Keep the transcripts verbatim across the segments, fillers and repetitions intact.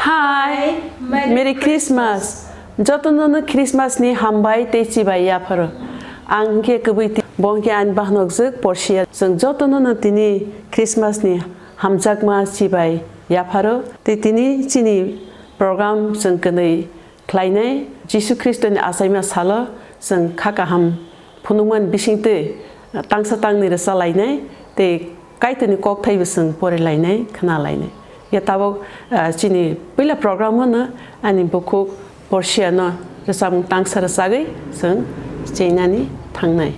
Hi, Merry Christmas. Jotono no Christmas ni hambai tei chibai yapharo. Ang hwnkhe kwbwi ti-, bo hwnkhe ani bahanok jwk Porsia. Chwng jotono no tini Christmas ni hamjakma chibai yapharo. Tei tini chini program chwng kwnwi khlainai, Jisu Khristoni achaima salo chwng kha kaham phunukmani bisingtwi tangsa tangnwi rwchalainai tei Kaitorni kokthaibo chwng porilainai, khnalainai. Ya tabok, ah, chini puila program-o no ani bukhuk Porsiano rwchapmung tangsa rwchagwi chwng cheinani thangnai.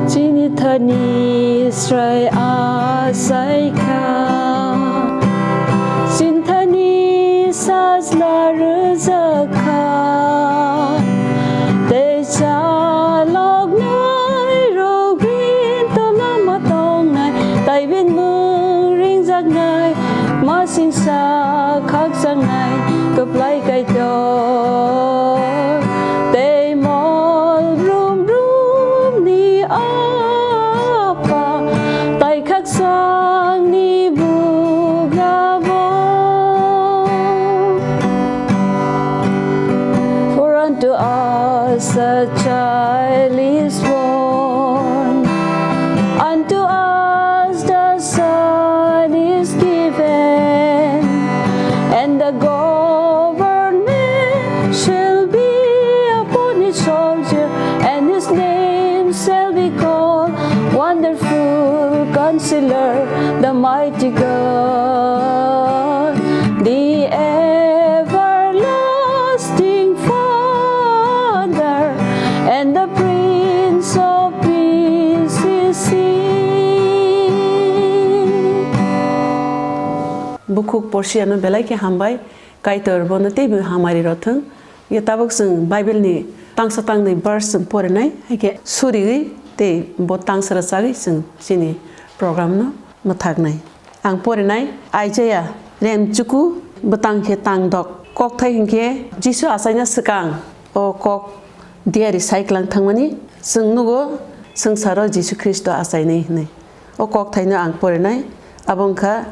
Chini thani srai achai kha, chini thani sajla rwjak kha, tei chaloknai rok bini tolama tongnai, tei bini mung ringjaknai, masingsa khakjaknai, kwplai Kaitor, tei mol brum brum ni Apha, tei khakchangni bugrabo. For unto us a child is born, unto us the son is given, and the government shall be upon his shoulder, and his name shall be called Wonderful Counselor, the Mighty God, the Everlasting Father, and the Prince of Peace is He. Bukhuk Porsiano belai khe hambai, Kaitor bono teibo hamari rw thwng. Ya tabok chwng Bible ni tangsa tangnwi verse chwng porinai, hai khe suriwi tei bo tangsa rwchagwi chwng chini program no mwthaknai. Ang porinai Isaiah remchuku bwtang khe tangdok. Kokthai hinkhe Jisu achaina swkang o kok diari saiklang thangmani chwng nugo, swngcharo Jisu Khristo achainai hwnwi. O kokthaino ang porinai, abo wngkha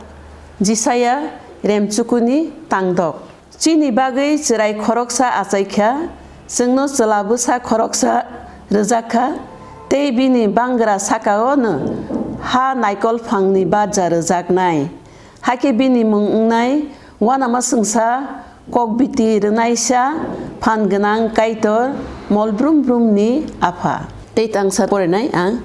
Jisaiah remchukuni tangdok. Chini bagwi chwrai khoroksa achai kha, chwngno chwla bwsa khoroksa rwjak kha, tei bini bangra saka-o'-no ha naikol phangni barja rwjaknai. Hakhe bini mung wngnai Uanamaswngsa, Kokbiti Rwnaisa, Phan Gwnang Kaitor, Mol Brum Brumni Apha. Tei tangsa porinai ang,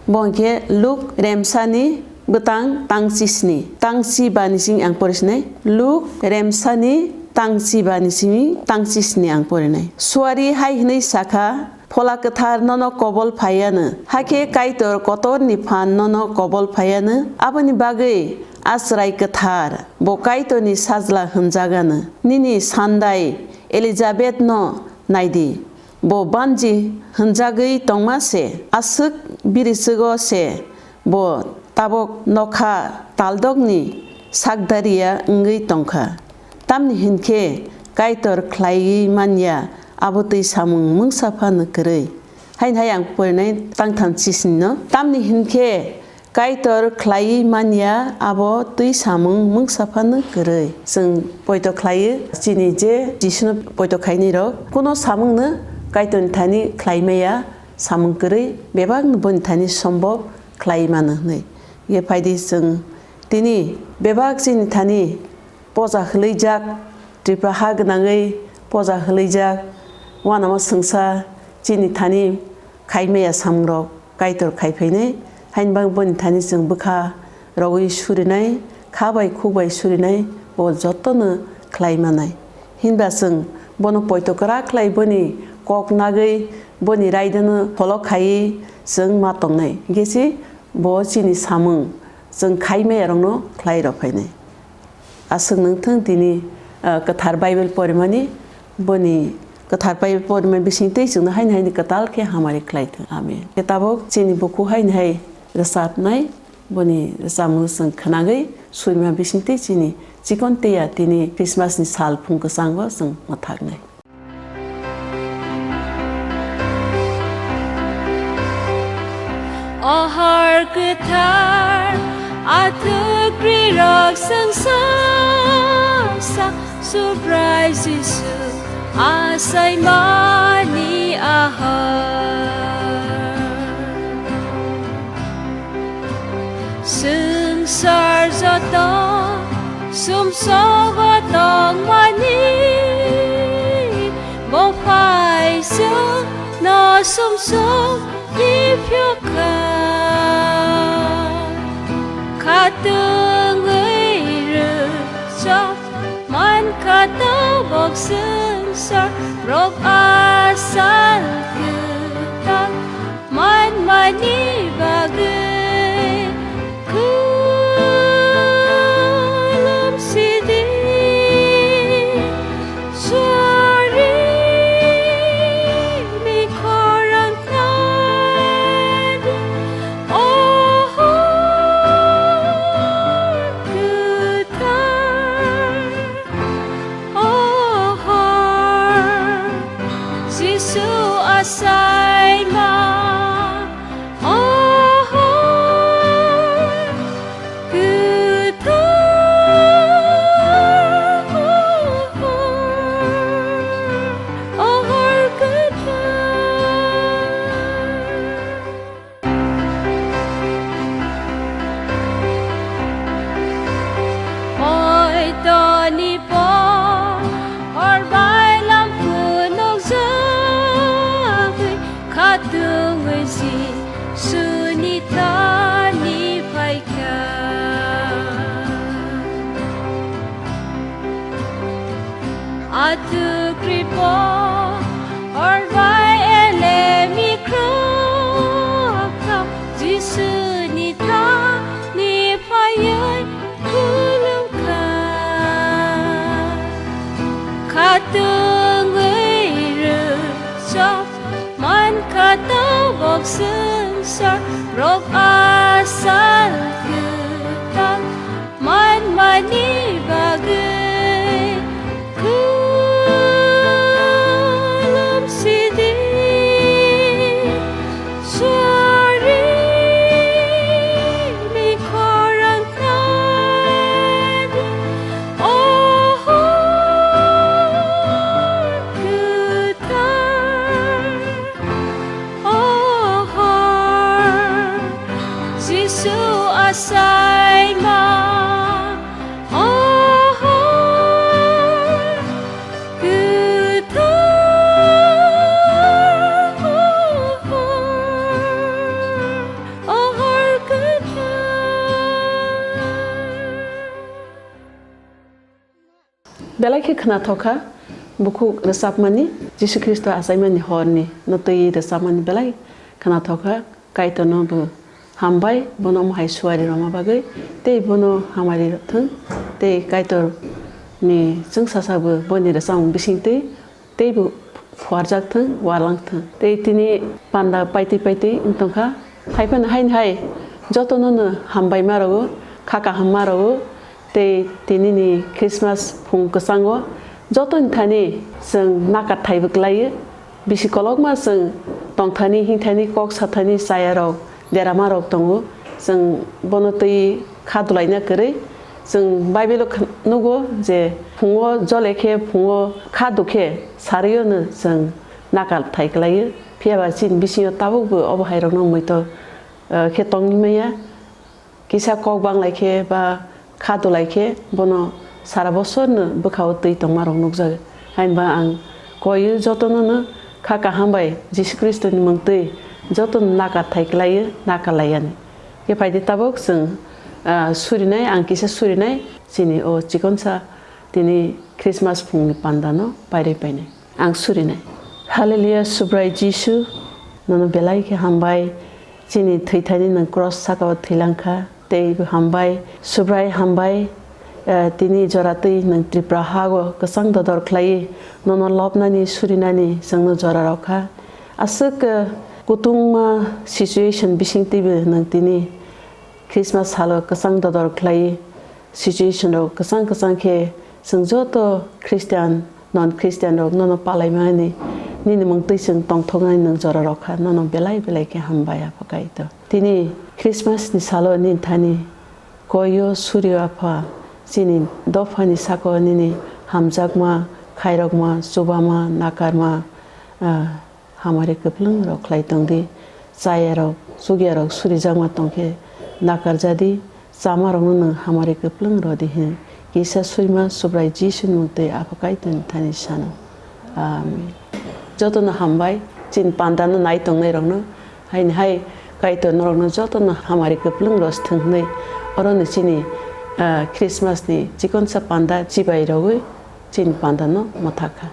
bo hwnkhe Luk remsani bwtang tangchisni, tangchiba ni simi ang porisinai. Luk remsani tangchiba ni simi tangchisni ang porinai. Suari hai hwnwi sakha, Phola Kwthar nono kobol phaiyanw, hakhe Kaitor kotorni phan nono kobol phaiyanw. Aboni bagwi a chwrai kwthar, bo Kaitorni sajla hwnjaganw. Nini sandai Elizabethno naidi, bo banji hwnjagwi tongma se, aswk birichwgo se bo tabok nokha taldokni sakdariya wngwi tongkha. Tamni hinkhe Kaitor khlaiwi manya abo twi samung mungsa phano kwrwi. Haini hai ang porinai tangtham chisnino. Tamni hinkhe Kaitor khlaiwi manya abo twi samung mungsa phano kwrwi. Chwng poito khlaiwi chini je Jisuno poito khainai rok kuno samungno Kaitorni thani khlai maya samung kwrwi bebakno boni thani sombok khlai mano hwnwi. Ye phaidi chwng tini bebak chini thani poja hwlwijak, Tripura ha gwnangwi poja hwlwijak, uanama swngsa chini thani khai maya samungrok Kaitor khai phainai, haini bagwi boni thani chwng bwkha rogwi surinai, kha bai khuk bai surinai, bo jotono khlai manai. Hinba chwng bono poito kwrak khlai boni kok nagwi boni raidano follow khaiwi chwng ma tongnai. Hinkhe se bo chini samung chwng khai maya rokno khlai rw phainai. Aswk nung thung tini, ah, kwthar Bible porimani, boni kwthar Bible porimani bising twi chwngno haini haini kwtal khe hamari khlai thung. Amen. Khe tabuk chini buku haini hai rwchapnai, boni rwchapmung chwng khnagwi surima bising twi chini chikon tei ya tini Christmas ni sal phung kwchango chwng mwthaknai. Kwthar, atwk rirok swngsa sa Subrai Jisu achaimani ahar. Swngchar joto sumsogo tongmani, bo phai chwngno sumsok ni phiyokha. Khatungwi rwchap mankha tabok swngchar rok asal kwtal manmani bagwi. Khulum sidi, chari ni khorang tadi, o hor kwthar. O hor, Jisu achaima. O hor kwthar, o hor, o hor kwthar. Poitoni po, hor bai lam phunukjagwi, khatungwi Jisuni thani phaikha. Atwk ripo, hor bai elemi khroktha, Jisuni thani phaiwi khulumkha. Khatungwi rwchap mankha tabok swngchar rok asal kwtal manmani bagwi. Khulum sidi, chari ni khorang tadi, o hor kwthar. O hor, Jisu achaima. O hor kwthar, o hor, o hor kwthar. Belai khe khwnathok kha bukhuk rwchapmani, Jisu Khristo achaimani horni no twi rwchapmani belai khwnathok kha. Kaitorno bo hambai, bono omo hai suari rwma bagwi, tei bono hamari thwng, tei Kaitorni chwngsasa bo boni rwchapmung bisingtwi teibo phuarjak thwng, ualang thwng. Tei tini panda paitwi paitwi wng tongkha. Hai phano haini hai jotono no hambai ma rwo, kha kaham ma rwo, tei tinini Christmas phung kwchango jotoni thani chwng nakar thaibo kwlaio. Bisi kolokma chwng tongthani, hingthani, kok sathani chayarok, deramarok tongo. Chwng bono twi kha dulaina kwrwi. Chwng Bible-o kh-, nugo je phungo jole khe, phungo kha dukhe, sarwi-o no chwng nakal thai kwlaio. Phiya ba chini bisingo tabukbo obo hairokno muitor, eh, khe tongwi manya. Kisa kok banglai khe ba kha dulai khe bono sara bosorno bwkhao twi tongmarok nukjago. Hainba ang koiyo jotono no kha kaham bai Jisu Khristoni mungtwi jotono nakar thai kwlaio, nakar laiyani. Khe phaidi tabuk chwng, ah, surinai, ang kisa surinai chini o chikonsa tini Christmas phungni pandano pairwi painai. Ang surinai. Hallelujah, Subrai Jisu, nono belai khe hambai. Chini thwithani nwng cross saka-o thwilang kha, tei bo hambai. Subrai hambai, eh, tini jora twi nwng Tripura ha-o kwchang dodor khlaiwi nono lobnani, surinani chwngno jora rw kha. Aswk, eh, kutungma situation bising twibo nwng tini Christmas salo kwchang dodor khlaiwi situation rok kwchang kwchang khe chwng joto Christian Non Christian rok nono palaimani, nini mungtwi chwng tongthoknani nwng jora rokha, nono belai belai khe hambai Apha Kaitor. Tini Christmas ni salo nini thani koyo Suryo Apha chini dophani sako nini hamjakma, khairokma, chubama, nakarma, ah, hamari kwplwng rok khlai tongdi, chayarok, chukyarok surijakma tongkhe nakarjadi, chamarokno nwng hamari kwplwng rwdi hwn kisa surima Subrai Jisuni mungtwi Apha Kaitorni thani sano. Amen. Jotono hambai, chini pandano nai tongnairokno, haini hai Kaitor norokno jotono hamari kwplwng rwsthwng hwnwi, orono chini, ah, Christmas ni chikonsa panda chibai rogwi chini pandano mwthakha.